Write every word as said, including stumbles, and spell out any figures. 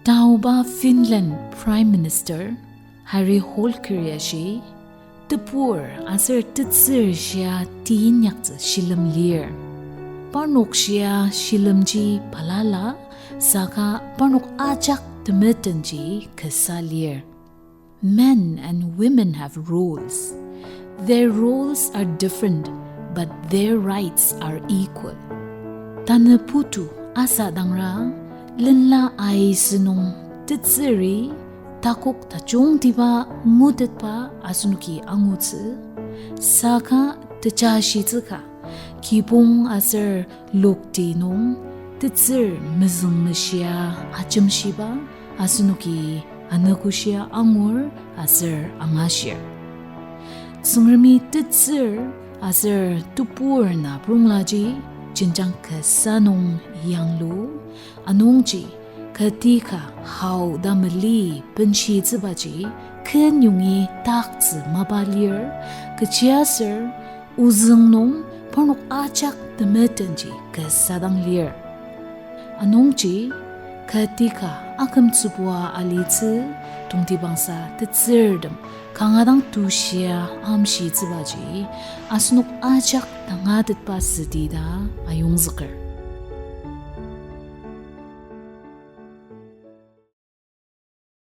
Taoba Finland Prime Minister Harri Holkeri ashi, tebur aser tetsür shia teinyaktsü shilem lir. Parnok shia shilemji balala, saka parnok ajak temetenji kasa lir. Men and women have roles. Their roles are different, but their rights are equal. Tanü putu asadangra, lenla aisü nung tetsüri takok tajungtiba ngutetba asenoki angutsü, saka tejashitsü ka, kibong aser lokti nung tetsür mezüngmeshia ajemshiba asenoki anogoshia angur aser angashir. Tsüngremi tetsür aser tebur na pronglaji jenjang kasa nung yanglu, anungji kati ka hau ta mali benshitsübaji ken yongi taktsü mapa lir, kechiaser ozüng nung parnok ajak temetenji kasa dang lir. Anungji kati ka akümtsübua alitsü, tongtibangsa tetsürtem kanga dang tushia amshitsübaji asenok ajak tangatetba südi ta ayongzüker.